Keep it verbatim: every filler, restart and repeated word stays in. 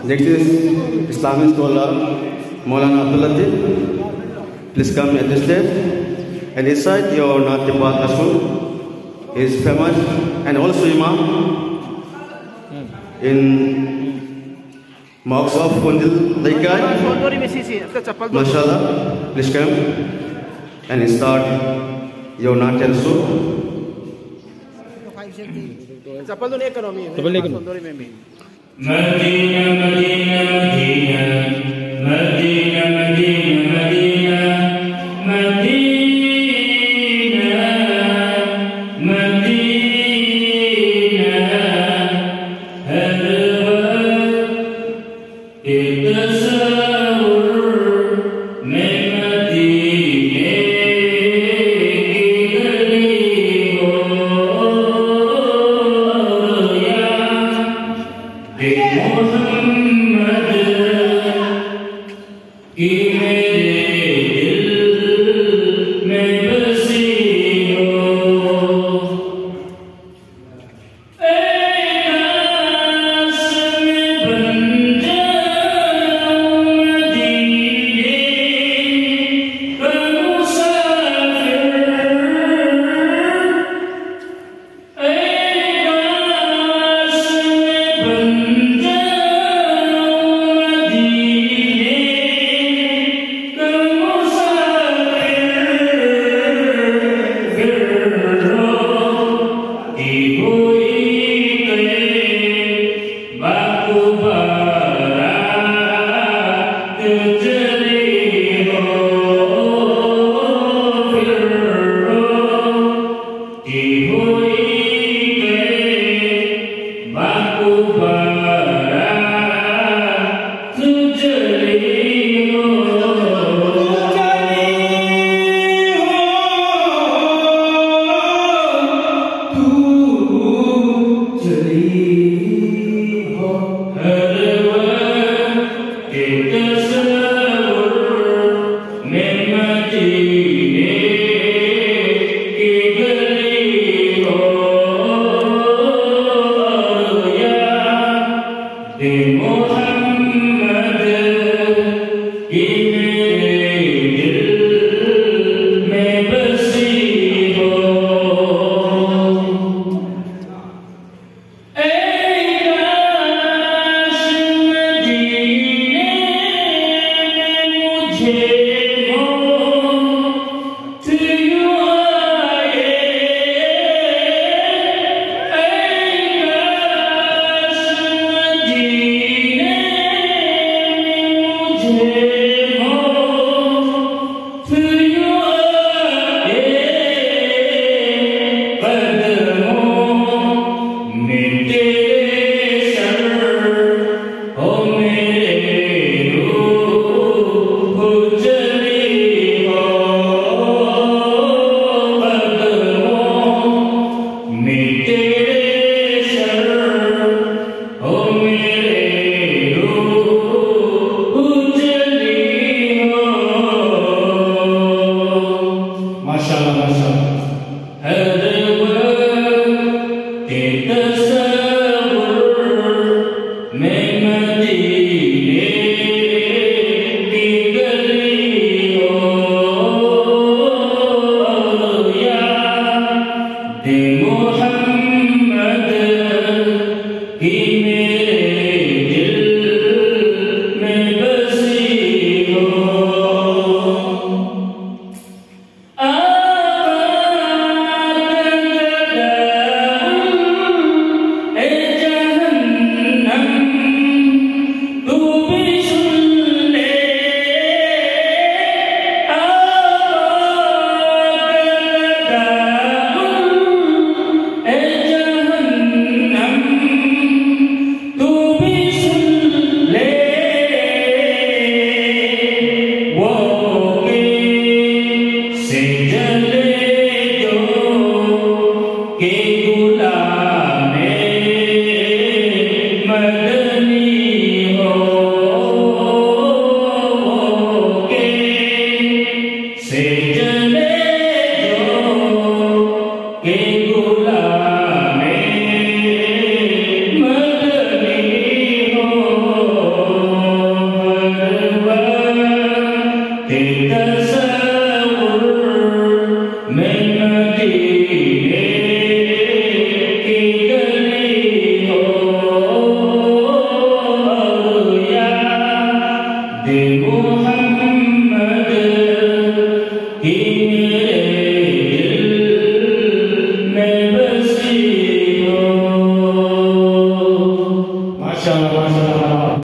Next is Islamic scholar Maulana Abdul Latif. Please come at this stage and recite your Na'at Tibat Rasul. He is famous and also Imam in Mosque of Kondil Leikai. Mashallah, please come and start your Na'at Rasul. محمد کی میرے دل میں بسی ہو۔ اے کاش مدینے میں مجھے موت یوں آئے۔ اے کاش مدینے میں مجھے موت یوں آئے۔ قدموں میں تیرے سر ہو، میرے روح چلی ہو۔ قدموں میں تیرے سر ہو، میرے روح چلی ہو۔ ماشاءاللہ، ماشاءاللہ۔ ہر وقت تصور میں مدینے